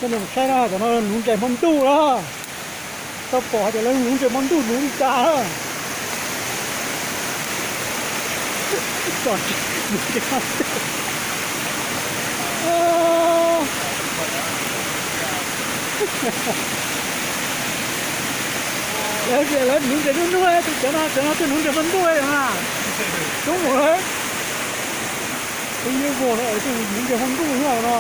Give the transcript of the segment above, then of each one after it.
Saib no, cov no nuv ntses hmo ntuj na. Tau pom hais tias lawv nuv ntses hmo ntuj nuv li cas. Lawv tias lawv nuv ntses ntuj ntuj, cov no, cov no twb nuv ntses hmo ntuj na. Coob mus lawm. Twb yuav vog no, nuv ntses hmo ntuj no.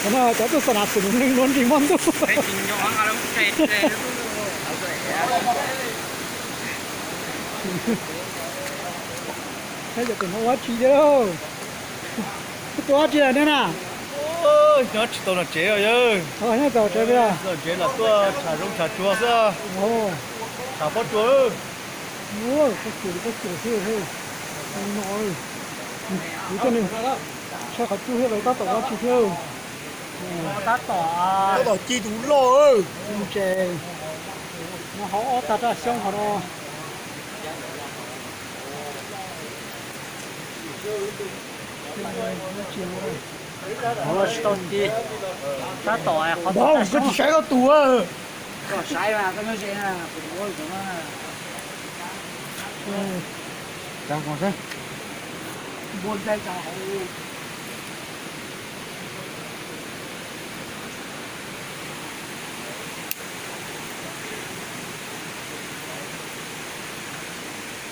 Cov no cov tuaj xam nam xwm neeg nuv ntses hmo ntuj. Saib cov pem no ua dab tsi thiab lauj? Tua dab tsi lawm nej na? Nyob tsis tau nram tsev os yawg. Nyob tsis tau tsev tiag. Txog tsev los tuaj tsham zoov tsham tsuag xwb. Tsham pob tsuas. Pob tsuas li pob tsuas xwb. No, kuv coj nej saib qhov cub thiab lawv tab tom ua dab tsi thiab. Tab tom, tab tom ci tus loj. Ntses no hauv ob tag raj xyoob hauv no. Tsis tau ci. Tab tom qhov, koj tsis saib koj tus. Koj saib mas koj nyob ze na, kuv ua no. Npua ntxaij tas hauv.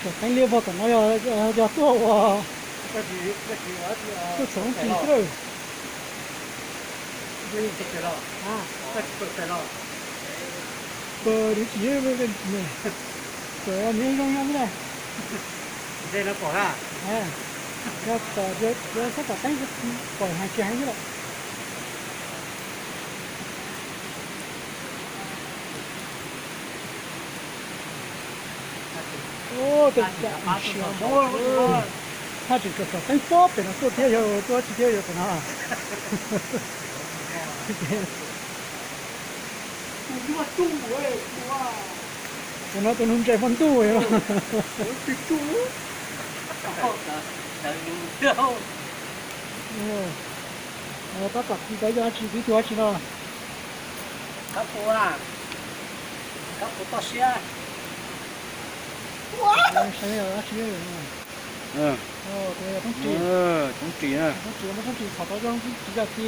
Cov teeb liab vog tom no yog tuaj ua, tuaj txhoov ris xwb. Pawg ris tsis, pawg nws zoo nyob xwb na. Yog tom, yog xab tom teeb pom heev tsis heev xwb lawm. Tej cam ntsia, haj tseem tsom tsom teeb pob pem no tuaj thiab yog tuaj tsis thiab yog pem no. Tus no tus nuv ntses hmo ntuj. Tab tom ci tau ib co dab tsi, ib tug dab tsi no. Kab pus na, kab pus toj siab. Saib dab tsi. Toob ris, toob ris, muab toob ris txhom tau zoo tsis yog ci.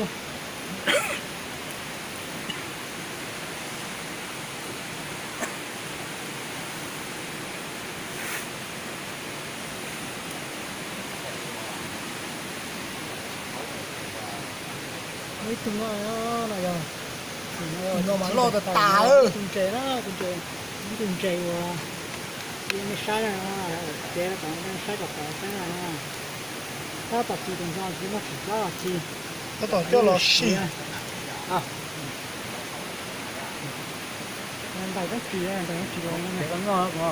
Ib tug no, no yog, no mas loj tas tas. Tus ntses na, tus ntses, ib tug ntses uas cia nej saib no, cev no kom nej saib kom tau saib no. Tab tom ci tus no tsis muaj tsim txob ci. Tab tom coj los sim. Ntais toob ris, ntais toob ris los no.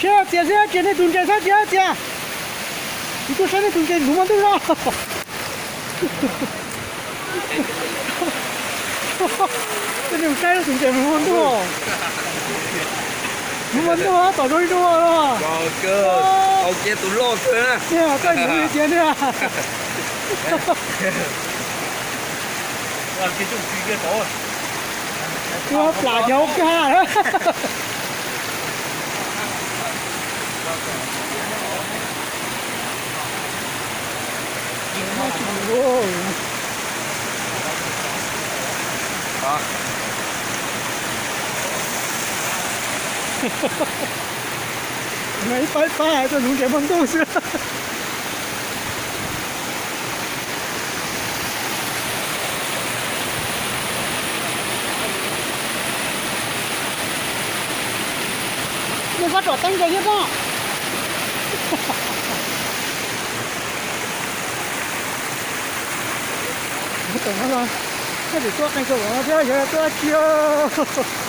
Siab txias, siab txias, nej tus ntses siab txias, siab txias. Kuv tuaj saib nej tus ntses ntxuv hmo ntuj no. Tej neeg saib tus ntses ntxuv hmo ntuj. Ntxuv hmo ntuj tom zoo ib tug no. Koj ntxuv li tiag tiag. Ua plam cov kag. Ib pab ib pab hais tuaj nuv ntses hmo ntuj xwb. Nej txhob tsom teeb ntses thiab pob. Koj tsis tuaj qeeg kawg nkaus no thiab yog tuaj dab tsi? Sab kawg nkaus.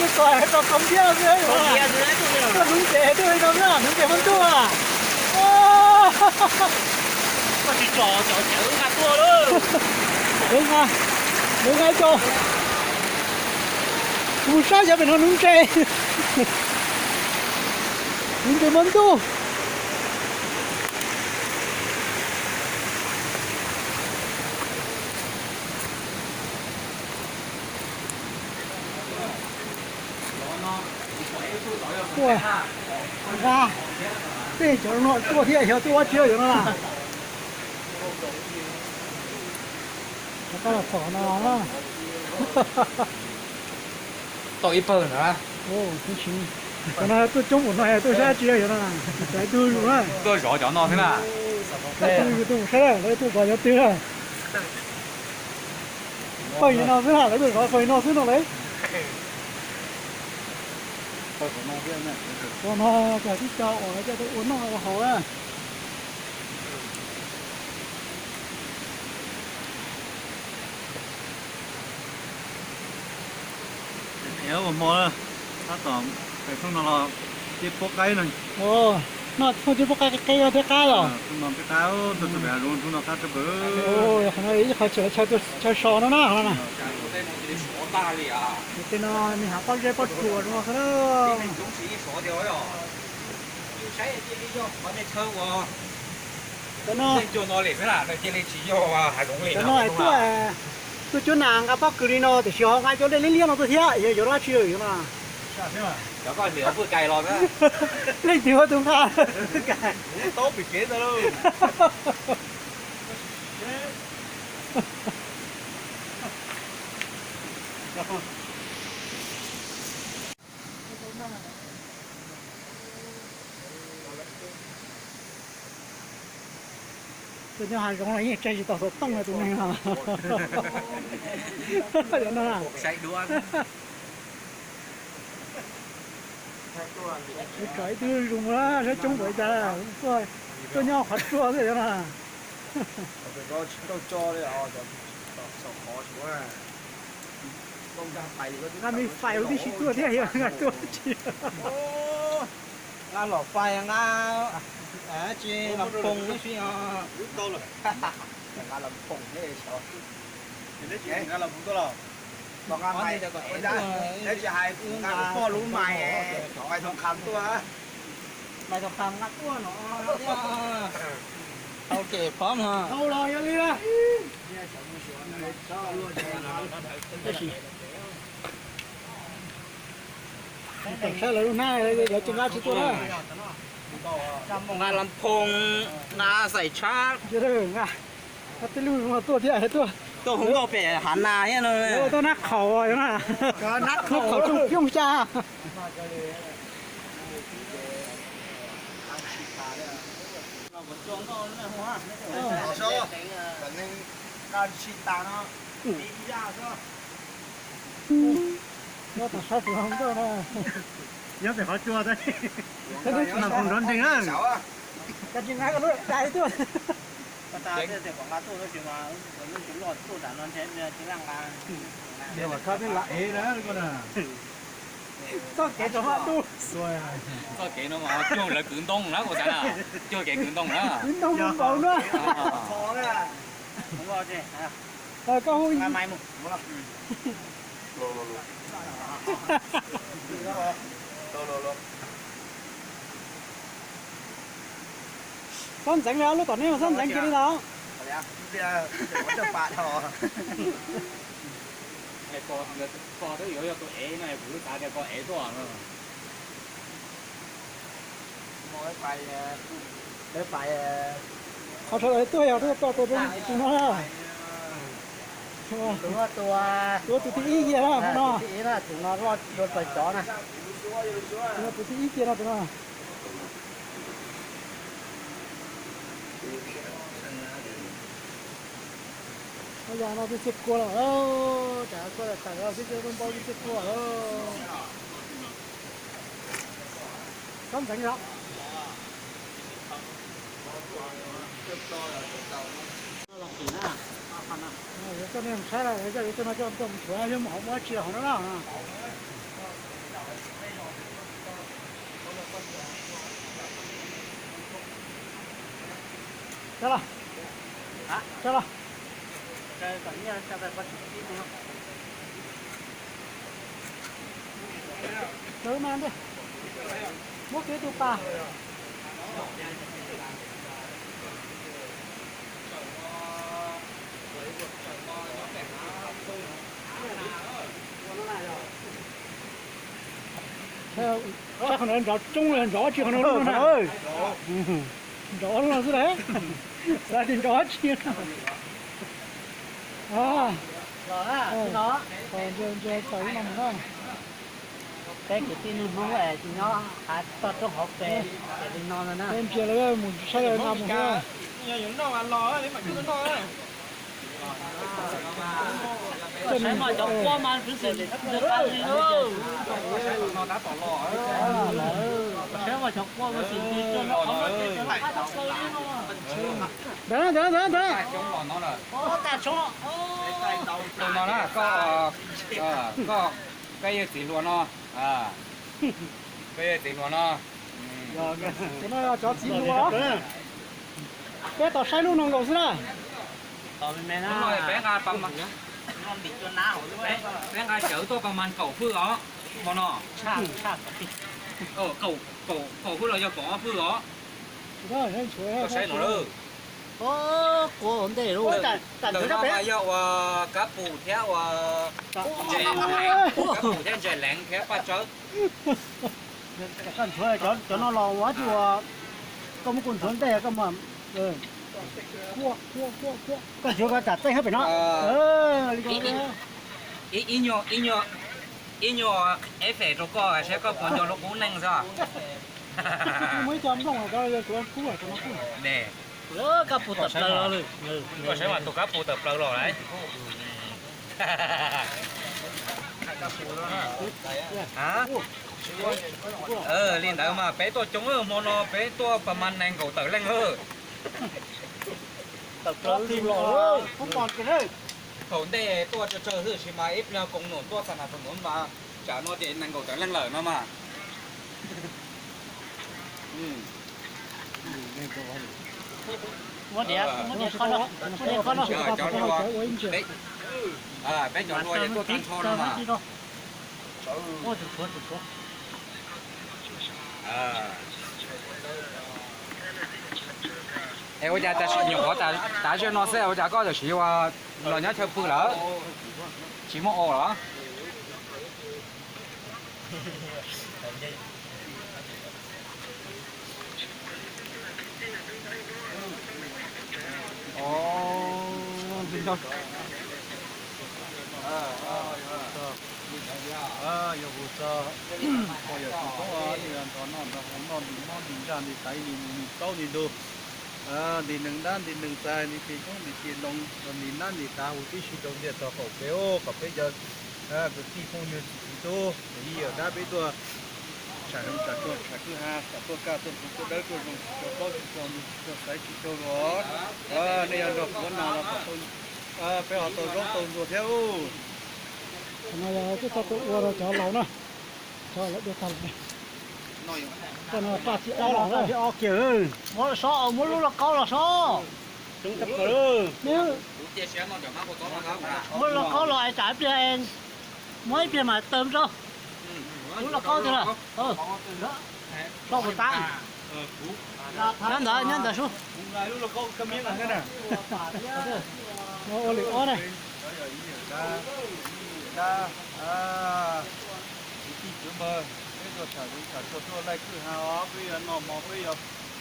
Twb tau koj ntiab xwb, koj hnub ntev twb li no na, hnub ntev hmo ntuj a. Koj tsis tsom cov cawv nqa tuaj lauj. Lawv nqa, lawv nqa cov, kuv mus saib cov pem no hnub ntev, hnub ntev hmo ntuj. Ua, nqa, tej cov no tuaj thiab yog tuaj ua tsi yog no na. Rov qab los pom no. Tau ib pawg na. Cov no tuaj coob npaum no tuaj saib tsi yog no na. Cov ib tug zus na. Tuaj zov cov no xwb na. Cov ib tug zus tuaj mus saib lawm, lawv tuaj zov cov twg na. Pawg no xwb na, lawv tuaj zov pawg no xwb no lauj. Ua no cov tib co uas lawv coj tuaj ua noj ua haus na. Ua hmo tab tom pem thooj no los ceb puab qaib no. Noj thooj ceb puab qaib qeb thiab qab los. Thooj no peb qab, tuaj txog pem hav zoov thooj no qab tshaj plaws. Qhov no ib qhov tseem chaw so no na. Tej no me hav pob zeb pob tsuas no xwb na. Cov no, cov no tuaj, tuaj cuab nas nqa pob kws li no tiam sis ho nqa cov dej liab liab no tuaj thiab, yog yuav dab tsi yuav no? Leej twg ua tus nqa? Tuaj nyob hav zoov los yeej tsaig tsis tau xov tooj li tus neeg no. Ib tug zus na, saib coob npaum li cas, tuaj nyob qhov tsua xwb no. Nqa me fais huv tib si tuaj thiab, yog nqa tuaj tsis nqa los fais, nqa tsis los phoom ib si os. Nqa los phoom thiab, nqa los phoom tuaj los. Nqa tsis hais nqa poj lub mais, mais Thoom Kham tuaj. Mais Thoom Kham nqa tuaj no thiab. Tau ces pom no. Tau los yog li. Saib lawv lub hnab, lawv tsis nqa tsis tuaj na. Nqa las phoos, nqa xaim tshab. Nqa tej lub no tuaj thiab, tuaj hu nkauj pem hav nas thiab no. Tuaj nab qhaum na. Nab qhaum tsooj pyooj xya. Nyob tom sab tsuas nkauj na. Nyob pem qhov tsua tab sis nrov nreeg na. Koj tsis nqa lub dais tuaj. Txoj kev txog txoj kev no mas cuag lawv kwv ntoo na, kuv xav na, cuag kev kwv ntoo na. Kwv ntoo npaum no. Koj hu Xob ntxeev li, lub tom nej mas xob ntxeev kiag li ntawd. Koj twb yuav yog tus ev no kuv xav tias koj ev tuaj no. Qhov sawv daws tuaj yog tuaj tau tus no na. Tus no tus, tus thib ib kiag na, tus no. Tus no tus thib ib kiag no tus no. Yog no twb txiaj kua lawm, tsam kua tawm tawm los twb txiaj npau twb txiaj kua lawm. Txhob ntxeev os. Yuav coj nej mus saib lawm, coj yuav coj no coj tuaj mus tshuav, yuav mus hauv muab tsis hauv no na. Coj los, coj los. Muab kiag tus pas. Saib qhov no nrov tsoob li nrov tsi qhov no na. Nrov no xwb las, xav tias nrov tsi. Ntsia tawm lub no mus na. Peb kwv tij neej Hmoob es tsis nyob qab toj roob hauv pes ces li no no na. Peb ntsia lawv mus saib lawv nqa mus xwb. Saib mas cov quaj mas xwm tsis ntawd qab li. Saib mas cov quaj mas xwm tsis ntawd qab li no. Ntawd ntawd ntawd ntawd. Tus no na, koj, koj, peb yawg txiv hluas no, peb yawg txiv hluas no. Tus no yog cov txiv hluas. Peb tos saib lub no nkaus xwb na. Peb nqa, peb nqa cawv tuaj pas mas kaum hwj os, hmo no. Kaum hwj los yog kaum ob hwj os. Koj saib no lawm. Ntawm no mas yog uas Kab Pum thiab uas Ntses Leev, Kab Pum thiab Ntses Leev thiab Paj Tsawb. Cov no los ua tsis ua, koj muab kuv ntxuav ntej koj mas, koj ntxuav koj tsam txeej hab pem no. Ib nyuag ib nyuag ib nyuag eb fem rau koj saib koj puas nco lub qub neej xwb. Koj saib mas tus Kab Pum tawm plaws los lauj. Li ntawd mas peb tuaj coob, hmo no peb tuaj pas mas nees nkaum tawm leej lawm. Thaum ntej tuaj tsawg tsawg xwb sis mas ib pliag koom num tuaj tag nrho tus num mas tsam no ces nees nkaum tawm leej lawm no mas. Cov hluas, peb cov hluas ces tuaj tag nrho no mas. Es ua cas tam sim nyuam qhuav tas zaj no xwb ua cas koj tam sim los nyob chaw pw lawm? Tsis muaj ua los? Yog hu txog pog yawm txiv koob, nrog noj nrog haus, noj ntim mob ntim ntsaj ntim taiv ntim mus ntim plaub ntim ntug, ntim nees dab ntim nees txais ntim tis koob ntim tis loo, ntim nab ntim tav hu tib si rau ntiaj tog qaum peb, kom peb cov kwv tij phooj ywg txiv tub yawm yij yawm dab peb tuaj tsham zoov tsham tsuag tsham kwj ha, kom tuaj kaj tuaj ntxhuv tuaj dawb tuaj zoo, tsis tshua paub tsis tshua nug tsis tshua xaiv tsis tshua luag. Nej yog nrog kuv ua nas los kom peb ho tau zaub tau ntsuag thiab. Qhov no yog tuaj txog ua rau cov laus na, cov lawv dua tag lawm. Cov no paj txiv ob los na. Muab so, muab lub lauj kaub los so. Muab lauj kaub los es tsam ib pliag, muab ib pliag mas tawm rau. Lub lauj kaub tiag los so kuv tab. Nyob ntawd, nyob ntawd sub. Ua lwm ob na. Kwv tij sawv daws, peb tuaj tham lus tham txog tuaj laij kwj ha os, peb yuav noj mov, peb yuav,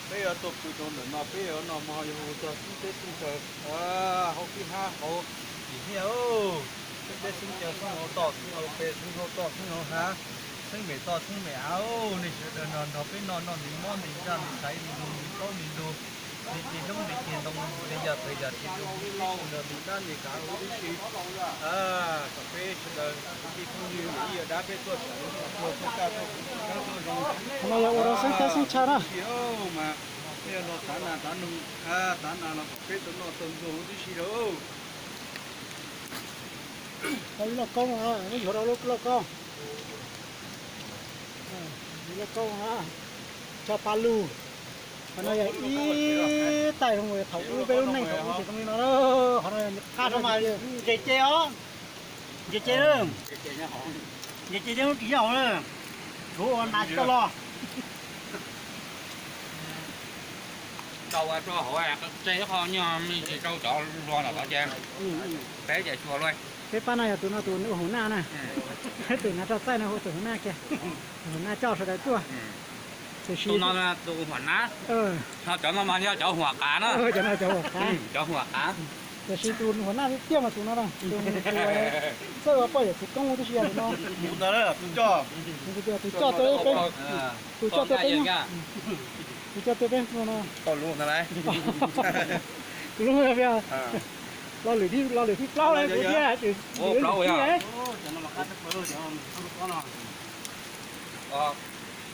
peb yuav tuaj pw rau ntawm no, peb yuav noj mov yuav hu txog xeeb teb xeeb chaw, hauv kwj ha hauv tim hiaj, xeeb teb xeeb chaw, xeeb hauv toj xeeb hauv pes, xeeb hauv toj xeeb hauv hav, xeeb pem toj xeeb pem hav, nej sawv daws nrog nrog peb noj noj ntiv mob ntiv ntsaj ntiv xaiv ntiv ntug ntiv plaub ntiv ntug, ntiv ceg hloob ntiv ceg ntoo, ntiv yam pem yam tsis zoo, ntiv dab ntiv kav huv tib si. Kom peb sawv daws kwv tij phooj ywg yawm yij yawm dab peb tuaj tham lus tham txog tuaj kaj tuaj kuv tuaj kab tuaj zoo, no yog ua rau xeeb teb xeeb chaw na. Mas peb yuav los tav nas tav noog, tav nas los kom peb tau noj tau ntxuag huv tib si rau. Tau ib lauj koob, lub yuav rau lub lauj koob. Ib lauj koob, tso pa lug. Qhov no yog ib tais zoo thaum ub peb lub neej thaum ub ces zoo li no, qhov no qab rau mas ntses ce os, ntses ce, ntses ce thiab lub ris nyob hauv na, tsuav ua nas tsis tau los. Rau ua rau hauv, tseg ib qho nyuag me ntsis rau cov hluas ntawm tod ces peb ces xyuas luaj. Peb pab no yog tus no tus ua hauv naj na, tus nav rau txaij no hu tus hauv naj kiag, tus hauv naj coj sawv daws tuaj. Tiam sis tus no tus huam nab, ho cov no mas yog cov huam qav na. Cov no cov huam qav, cov huam qav. Tiam sis tus huam naj tiag mas tus no na, tus txawj ua poj yawm txiv koob tib si yog tus no. Tus coj, tus coj tuaj peb, tus coj tuaj peb, tus coj tuaj peb no. Tus lub, lo lwm, lo lwm thib plaub kuv thiab.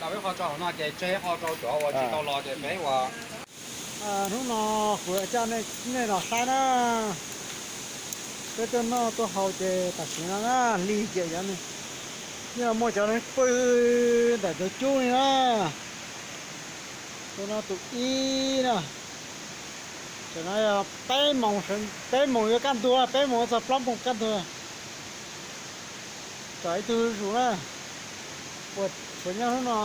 Tau peb qho rau hauv no ces tseg ib qho rau cov uas tsis tau los ces peb ua. Hnub no kuv coj nej los saib na, peb tuaj noj tuaj haus ces tam sim no na, lig ces cov yeej muaj cov pw ntawm tus cub li na. Tus no tus ib na, tam no yog peb moos, peb moos yuav kaj ntug, peb moos yuav txog plaub moos kaj ntug. Tsam ib tug zuj zus na, uas tshuav nyob hnub no,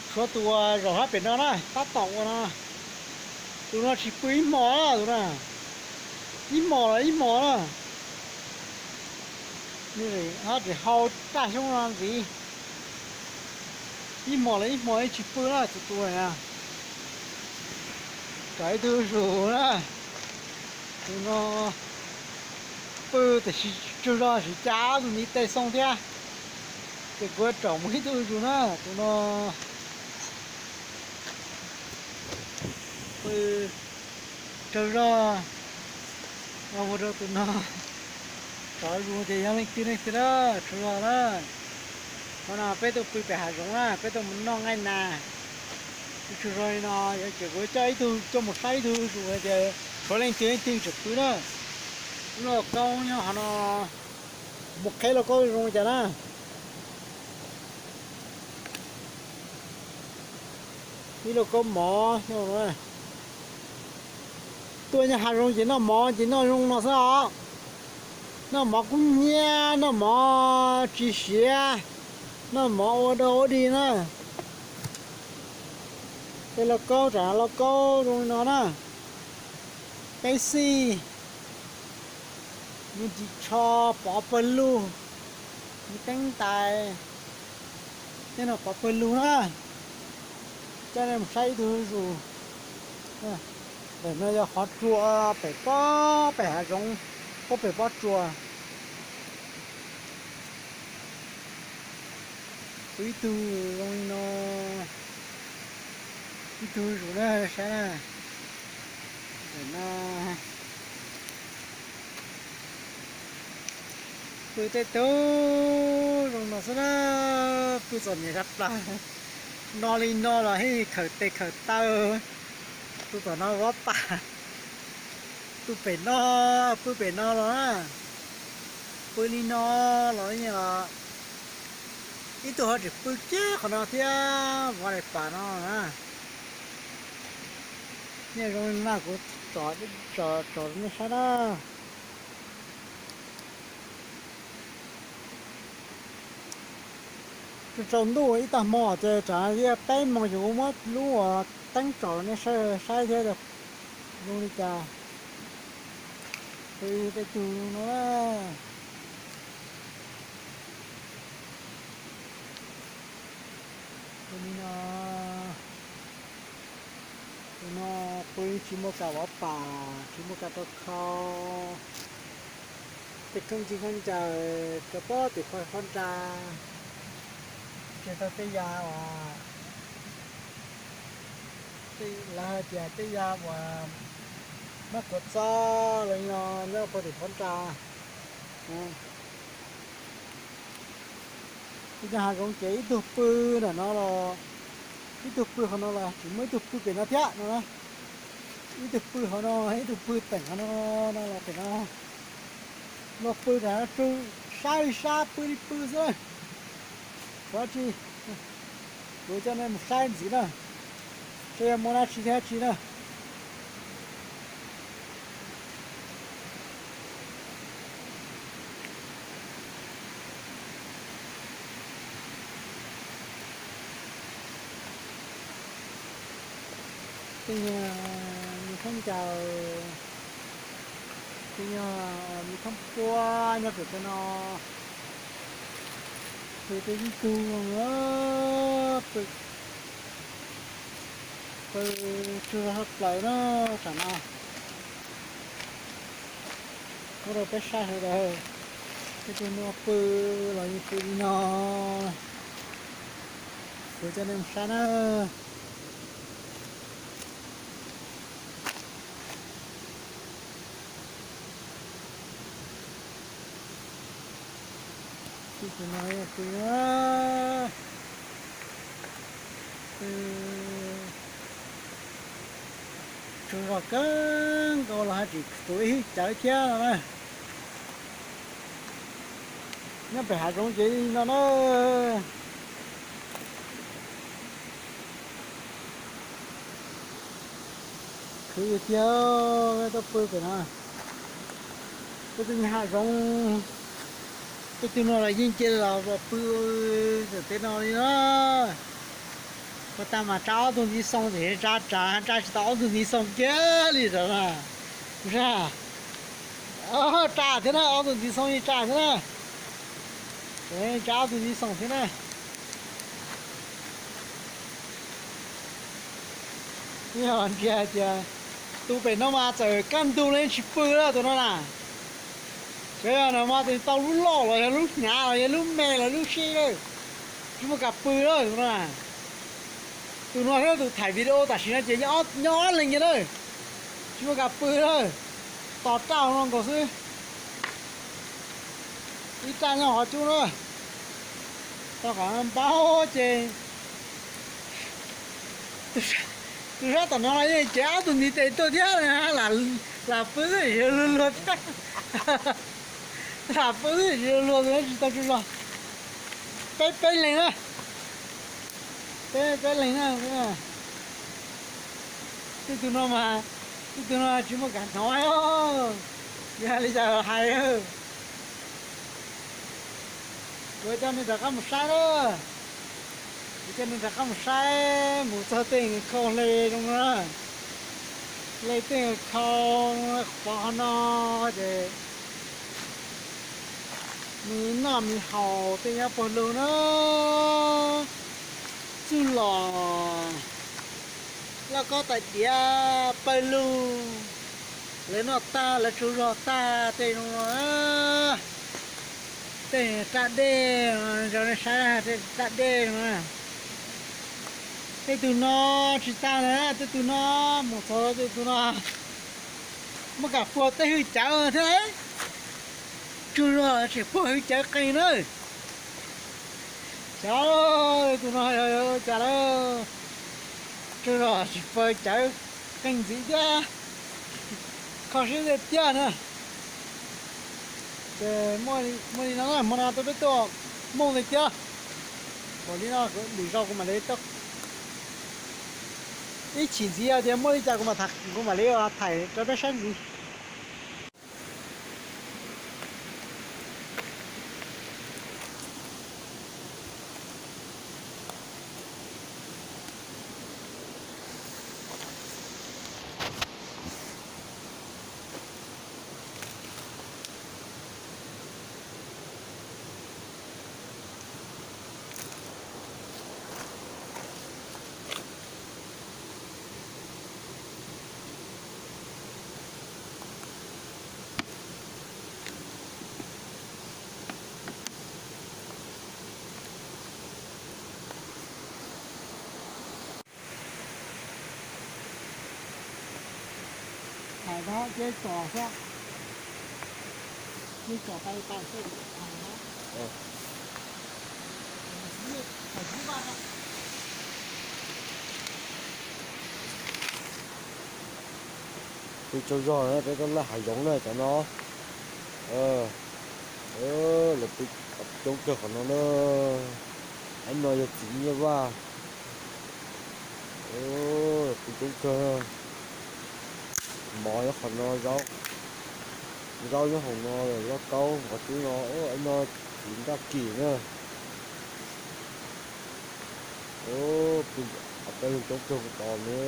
tshuav tus uas zaum hab pem no na, tab tom ua no. Tus no tsis pw ib hmos na, tus na, ib hmos los ib hmos na. Hab tsis hau raj xyoob no ntxiv, ib hmos los ib hmos tsis pw na tus tus na. Tsam ib tug zuj zus na, tus no pw tiam sis tsaug zog siv cab tus ntiv tes xoo thiab. Ces kuv tsaum mus ib tug zuj zus na, tus no pw tsaug zog, ua rau tus no tsaug zog ces yog leej twg leej twg na, tsaug zog na. Qhov no peb tuaj pw pem hav zoov na, peb tuaj mus noj nqaij nas. Tsaug zog li no, ces kuv coj ib tug coj mus saib ib tug zuj zus ces tshuav leej twg leej twg tseem pw na. Lauj kaub nyob qhov no, mus qheb lauj kaub zoo li cas na. Ib lauj kaub mov, tuaj nyob hav zoov ces noj mov ces noj zoo no xwb os. Noj mov kub hnyiab, noj mov tsis siav, noj mov ua dog ua dig na. Tej lauj kaub tsam lauj kaub zoo li no na. Peb xij, me ris tsho pov pawg lug, me teeb ntais, tej no pov pawg lug na. Coj nej mus saib ib tug zuj zus. Ntawm no yog qhov tsua pem pob pem hav zoov, pob pem pob tsuas. Pw ib tug zoo li no, ib tug zuj zus na, saib na. Ntawm no pw tej tug zoo no xwb na, pw txom nyem tshaj plaws. No li no los yeej khawm tes khawm taw, tus tom no vov pam, tus pem no, pw pem no los na, pw li no los yeej os. Ib tug ho tseem pw kiag qhov no thiab, vov daim pam no na. Nyob zoo na kuv tsom rau nej saib na. Tsaus ntuj ib tag hmo ces tsam li peb moos ces kuv muab lub teeb tsom nej saib thiab zoo li cas. Pw tej tug no na. Pw li no, tus no pw tsis muaj kam vov pam, tsis muaj kam rau khau. Tej khaub ncaws, khaub ncaws rau pob tim qhov nra, tseg tau tej ya uas lawv hais tias tej ya uas mab kuav txob los yog nyob puag tim qhov nra. Tej cov hav zoov ces ib tug pw ntawm no los, ib tug pw qhov no los tsis muaj ib tug pw pem no thiab no na. Ib tug pw qhov no, ib tug pw pem qhov no, no los pem no. Luag pw rau sab li sab, pw li pw xwb. Qhov tsis, kuv coj nej mus saib ntxiv na, seb yog muaj dab tsi thiab tsi na. Tej nyuag me khaub ncaws, tej nyuag me khaub puab nyob pem tej no. Ces tej ib tug pw, pw tsuag zog plaws na, tam no. Muab rau peb saib sawv daws, tej tug no pw los yeej pw li no, kuv coj nej mus saib na. Tej tus no pw, pw tsaug zog kawg nkaus los haj tseem tuav ib hwj cawv thiab no na. Nyob pem hav zoov ces li no na. Khwv tiag, tuaj pw pem no. Peb tuaj nyob hav zoov, tej tug no los yeej cia los pw ntawm tej no li na. Ua tag mas tsa ob tug ntiv xoo, tsa tsa tsa tsis tau ob tug ntiv xoo kiag li rau na. Kuv sab, tsa thiab na, ob tug ntiv xoo yeej tsa thiab na. Tsa ob tug ntiv xoo thiab na. Yog nrhiav hais tias tus pem no mas txawm kaj ntug los yeej tsis pw lawm tus no na. Tseem yog no mas tus tau lub loj los yog lub hnyav los yog lub me los lub sib lawm, tsis muaj kam pw lawm tus no na. Tus no thiab tus thaij video tam sim no ces nyob ob leeg kiag na, tsis muaj kam pw lawm, tos raj no nkaus xwb. Ib raj nyob qhov cub na, tau qhov npab ces tus sab tom no los yeej cev ob tug ntiv tes tuaj thiab, lam pw xwb luag luag thiab, lam pw xwb luag luag tsis tau tsaug zog. Peb peb leeg na, peb peb leeg na. Tej tus no mas, tej tus no tsis muaj kam hnov, yog li cas hais. Kuv coj nej rov qab mus saib na, kuv coj nej rov qab mus saib, mus txog tej khau hle zoo no, hle tej khau pov qhov no ces me noj me haus tej nyob puag lug na, txuj lom, lauj kaub tais diav pawg lug, lawv noj tag lawv tsaug zog tag tej zoo no. Tej raj dej, rau nej saib tej raj dej no. Tej tus no tsis tag na, tej tus no mus txog tej tus no muaj kam puag tej hwj cawv thiab, tsaug zog tseem puag hwj cawv qees na. Cas tus no yog ua cas lawm, tsaug zog tsis puag cawv qees ntxiv thiab, kho siab tiag tiag na. Ces muaj li no na, hmo no tuaj peb tuaj mooj li tiag. Npaum li no lwm zaus kuv mam li, ib chim ntxiv tias muaj li cas kuv mam li thaij rau peb saib ntxiv. Ces tso, ces tso, pw tsaug zog na, peb tuaj laij hav zoov na cov no. Lawv pw coob kawg qhov no na. Ib no yog txiv nyiaj vaj. Pw coob kawg. Mov nyob qhov no, zaub, zaub nyob hauv no, lauj kaub qhov twg no. Ib no txiv nraj kim na. Peb coob kawg tos na.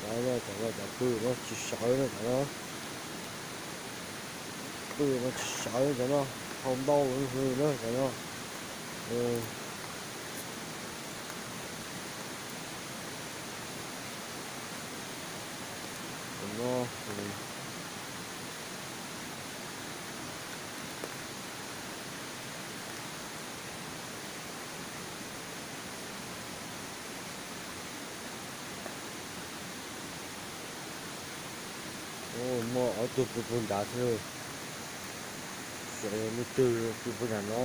Cov no cov pw no tsis sawv na cov no. Pw no tsis sawv na cov no, hau ntau hwv na cov no. Cov no. Muaj ob tug pw puag nrad thiab. Xyov yog leej twg pw puag nram no.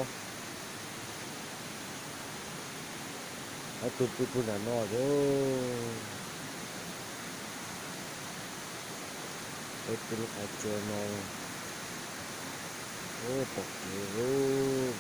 Ob tug pw puag nram no thiab. Peb pw lub qhov tsua no. Pom kev lauj.